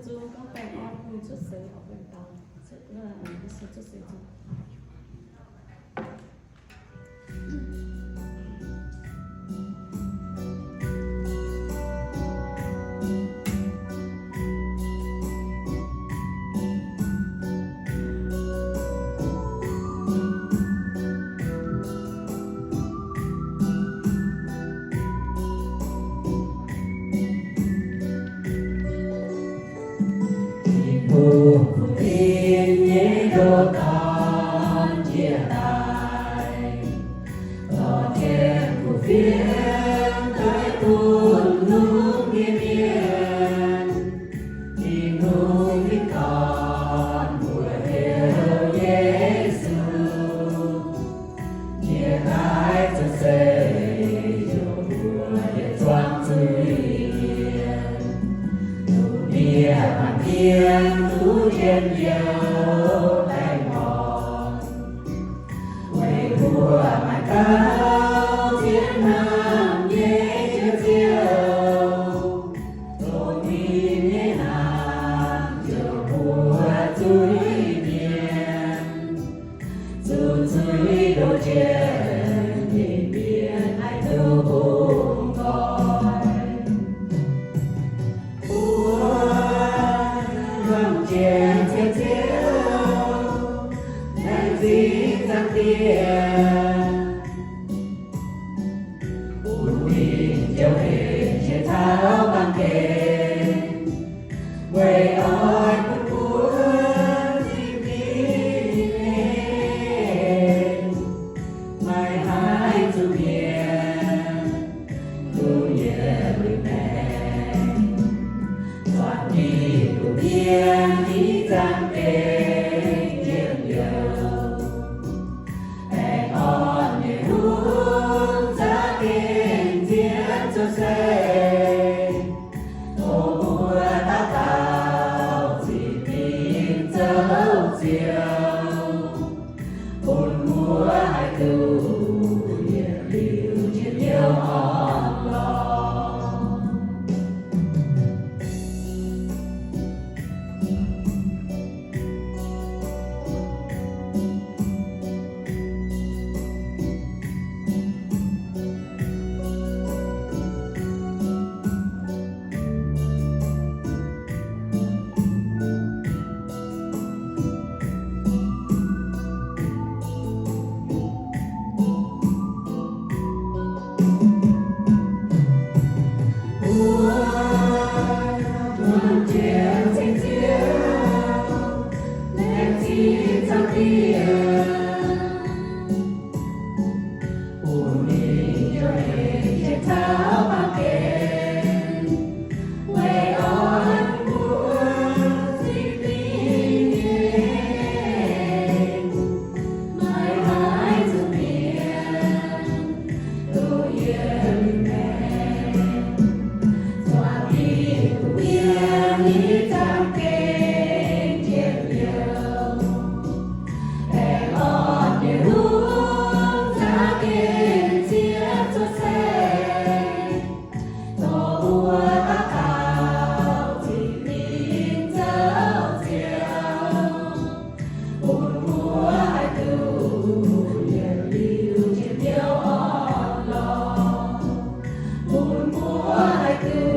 Zungv gorngv baengh orn bun cuotv seix oc, baengh daux cuotv, cuotv seix zungv. Tin-Hungh bun ninh nyei ndoh dorn njiec daaih, dorh jienv kuv fienx daaih bun hungh nyei mienh. Tin-Hungh nyei Dorn mbuox heuc Yesu, njiec daaih cuotv seix, ziouc mbuox yietc zungv zuiz-mienh. Lungh ndiev maanc hmien duqv njien-youh baengh orn, weic mbuo maaih dauh zien hnamv nyei Ziouv, longc ninh nyei hnamv ziouc mbuox zuiz-mienh. Zuqc zuiz ndoh jienv, ninh mienh haih duqv bungx nqoi. Mbuo lomh njoux Ziouv, laengz zingh Zaangc Diex, bun ninh ziouc henv jiex taux baamh gen, weic oix bun mbuo zingh mingh, maiv haih zuqc mienh duqv yietc liuz maengc. Zuangx ninh lungh ndiev i zaangc deix njien-youh, baengh orn nyei hungh za'gengh zienv cuotv seix, tov mbuo daux gaux zingh mingh Ziouv Ziouv, bun mbuo haih duqv yietc liuz njien-youh orn-lorqc. Tov mbuo daux gaux zingh mingh Ziouv Ziouv, bun mbuo haih duqv yietc liuz njien-youh orn-lorqc, bun mbuo haih duqv